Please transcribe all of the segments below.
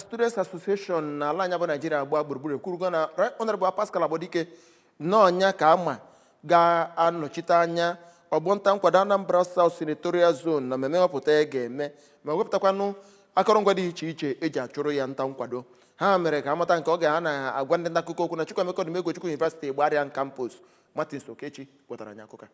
Students Association n'ala anyị bụ Naijiria gba gburugburu ekwurugo na Right Honorable Pascal Agbodike n'ọnya ka ama ga-anọchite anya ọgbọ nta nkwado Anambra South Senatorial Zone na mmemme nhọpụta ya ga-eme, ma wepụtakwanụ akọrọngwa dị iche iche eji achụrụ ya nta nkwado. Ha mere ka amata nke oge ha na-agwa ndị nta akụkọ okwu na Chukwuemeka Odumegwu Ojukwu University Igbariam Campus. Martins Okechi wetara anyị akụkọ a.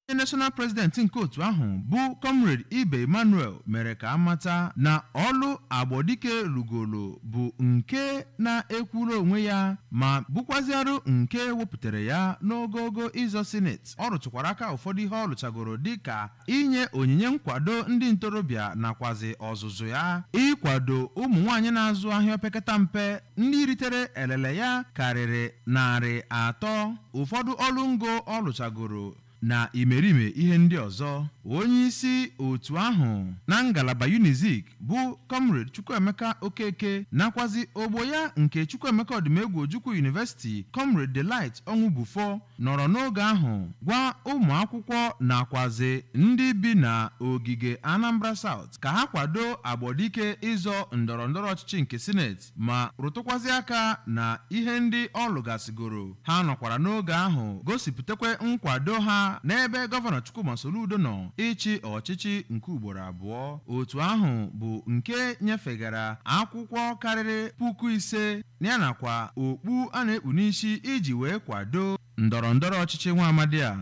Onye National President nke otu ahụ bụ Comrade Ibe Emmanuel mere ka amata na ọlụ Agbodike rugolo bụ nke na-ekwuru onwe ya ma bụkwaziarụ nke wepụtara ya n'ogogo ịzọ sineti. Ọ rụtụkwara aka ụfọdụ ihe ọ lụchagoro, dịka inye onyinye nkwado ndị ntorobịa nakwazi ọzụzụ ya, ịkwado ụmụ nwaanyị na-azụ ahịa opekata mpe ndị ritere elele ya karịrị 300, ụfọdụ ọlụ ngo ọ lụchagoro na imerime ihe ndị ọzọ. Onye isi otu ahụ na ngalaba Unizik bụ Comrade Chukwuemeka Okeke nakwazi ogbo ya nke Chukwuemeka Odumegwu Ojukwu University, Comrade Delight Ọnwụbufo, nọrọ n'oge ahụ gwa ụmụ akwụkwọ nakwazi ndị bi na ogige Anambra South ka ha kwado Agbodike ịzọ ndọrọ ndọrọ ọchịchị nke sineti, ma rụtụkwazi aka na ihe ndị ọ lụgasịgoro. Ha nọkwara n'oge ahụ gosipụtakwa nkwado ha n'ebe Gọvanọ Chukwuma Soludo nọ ịchị ọchịchị nke ugboro abụọ. Otu ahụ bụ nke nyefegara akwụkwọ karịrị 5,000 ya nakwa okpu a na-ekpu n'isi iji wee kwado ndọrọ ndọrọ ọchịchị nwa amadi a.